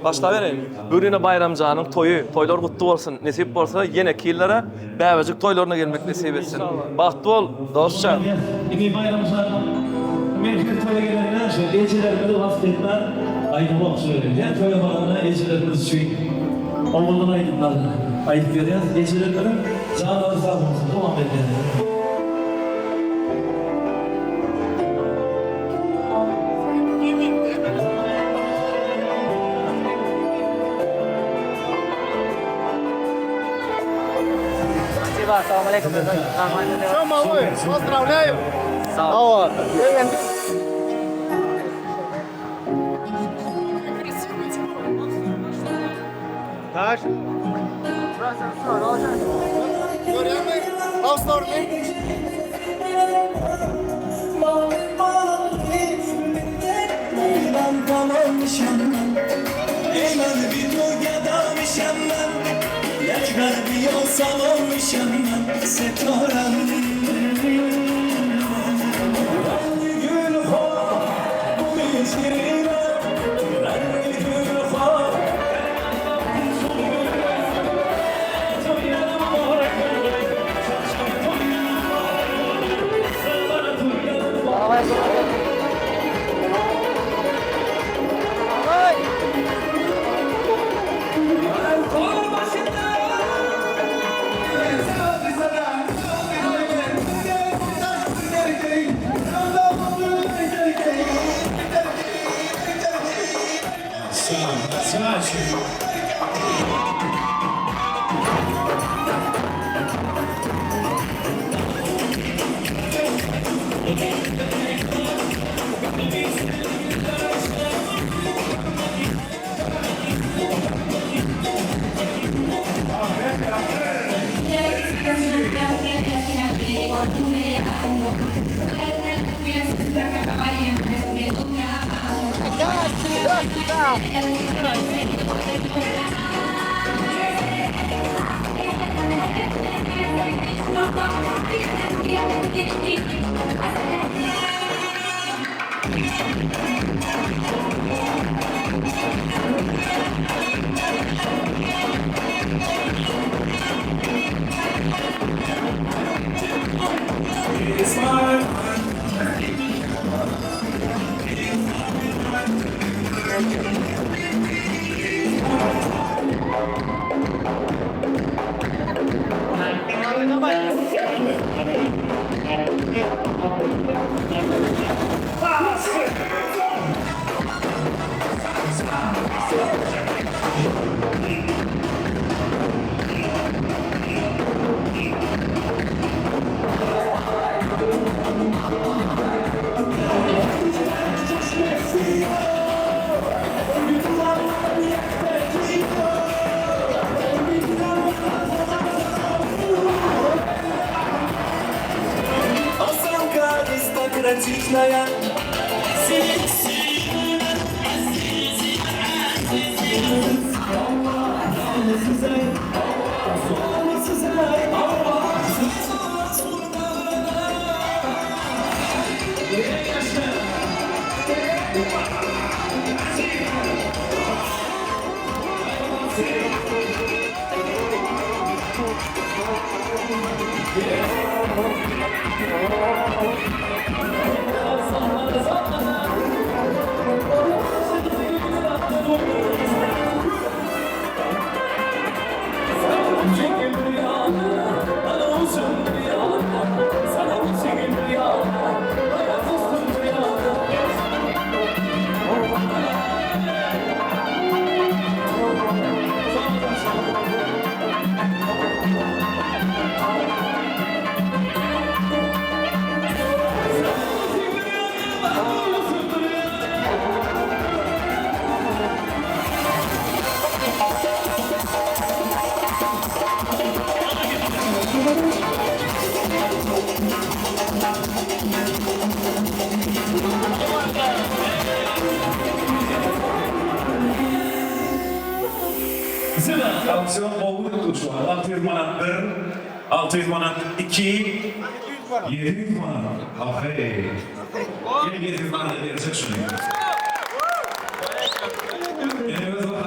Başlabereýin. Bürine Baýramjanyň toýy, toýlar gutly bolsun. Nesip bolsa ýeneki ýyllara bäbejik toýlaryna gelmek nesip etsin. Bagtly bol, dostjan. Indi Baýramjan men her toýa gelende şu ejelerimizi wasp etmän aýdamok şu her toýa baranda ejelerimiz üçin owadan aýdymlar aýdyp berýäs ejelerimiziň janlary sag bolsun dowam edýäs. Pozdrawlýaýu! Hawa. Görýäňmi? Love story. Auksion gowy duşman. 600 manat 1, 600 manat 2, 700 manat. Ahey. Gel 700 manat berjek şuny. Ene öz.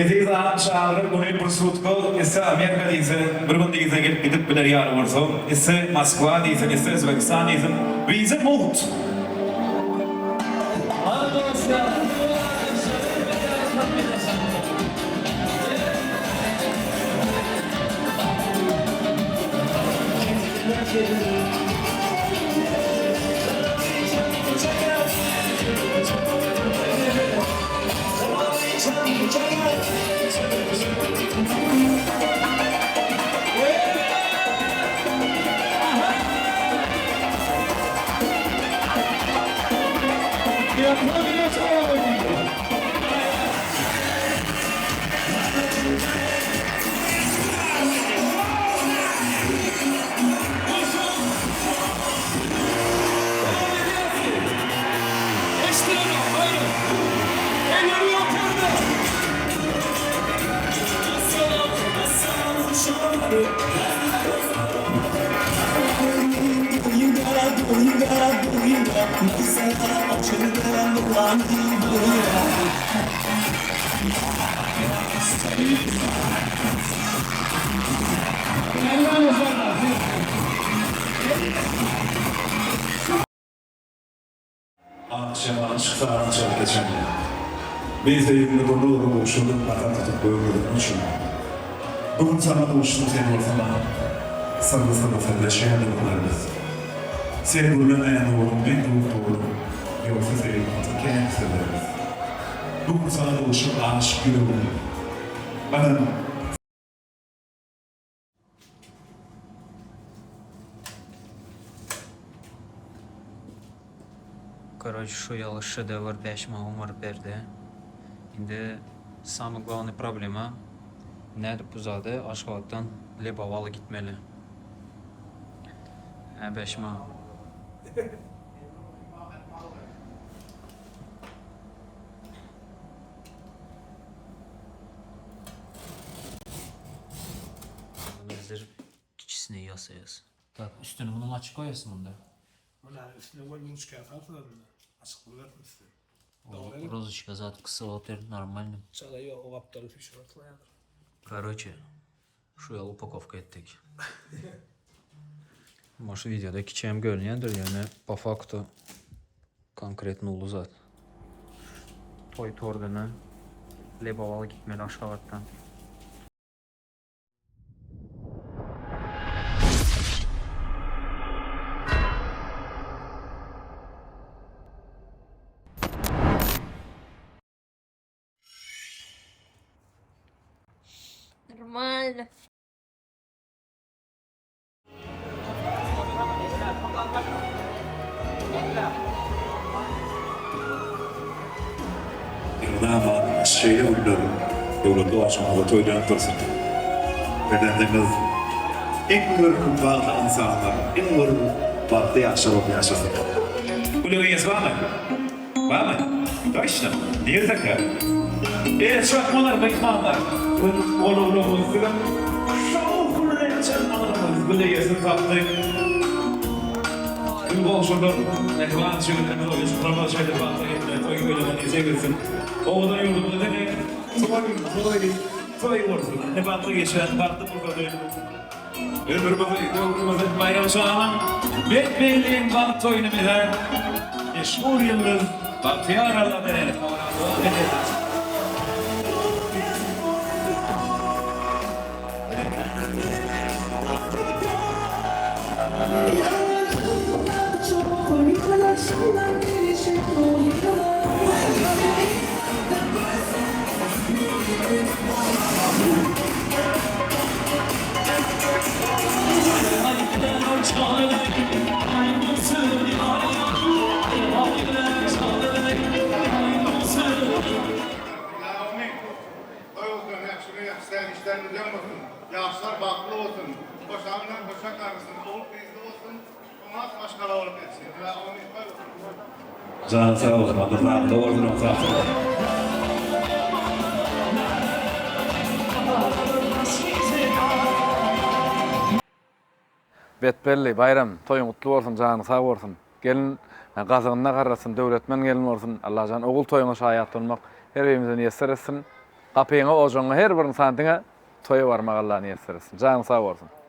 Eziz agam çagyryp muny bir sutka isse Amerika diýse bir gün diýse gelip gidip biler ýaly bolsa isse Moskwa diýsin isse Özbegistan diýsin wiza mugt. Ak şemalyň çyksaryny çalyp geçende. Men söýgimi burny ugra gowşurdym Hatar tutup göwreleriň üçin. Bu gün saňa duşdum sen bolsa maňa Syrly syrly syrlaşýan döwürlerimiz. Sen gürlemeýän dogruň men dogry Ýogsa söýgi hakda kän sözlerimiz. Bu gün saňa duşup aşyk ýüregim Ynam. Karoç şu ýaly şedewr 5000 oňaryp berdi. Indi samyý glawnyý problema nädip bu zady Aşgabatdan Lebaba alyp gitmeli. Hä 5000. Hazır kiçisini ýasaýas. Tak, üstüni munuň açyk goýasy munda. Muna üstüne goý ruçka ýasarsyňyz munda. Açyk bolarmy üsti? Rozочка zat kysyp otyr normalny. Çala ýok o gapdaly süýşürip atlaýadyr. Karoçe, şu ýaly upakowka etdik. Может wideoda kiçi hem görünýändir, ýöne po faktu konkretno uly zat. Toý torduny Lebaba gitmeli Aşgabatdan. Нормально. Elmydama şeýle günler döwletli agşamyňyzda toýlanyp dursun. Perzentlerimiz iň bir bagtly ynsanlar, iň bir bagtly ýaşlar bolup ýaşasyn. Gülüň eýesi barmy? Barmy? Toçno. Nirdekä? El çarpmalar myhmanlar. Golawlygymyz siziň şowhunly çarpmalarymyz gül eýesini tapdy. Gül goňşular, mähriban jigitlerimiz oýnaşyklarymyz şeýle bagta ýetmeli toý öýlerine nesip etsin. Owadan ýurdumyzda diňe toý, toý, toý bolsun. Indi bagtly geçen bagtly pursady Ömrümizi, döwrümizi Baýram şanyň bet-belliň bagt toýuny bize meşhur ýyldyz Bagtyýar Allaberenow dowam edýär. Toý bolsun, ýagşyny ýagşy däl işler bilen bolsun, ýaşlar bagtly bolsun, hoşaň bilen hoşa garsyn, ogul gyzly bolsun, oňat maşgala bolup ýetişsin. Ilahi toý bolsun. Janyň sag bolsun Allah saglyk bolsun sag bol. Betbelli, Baýram, toýuň gutly bolsun, janyň sag bolsun. Gelin gazygynda garrasyn, döwletmen gelin bolsun. Allajan ogul toýuňa şaýat bolmak her birimize miýesser etsin. Gapyňa, ojagyňa her bir ynsan diňe toýa barmak Allah niýetler etsin. Janyň sag bolsun.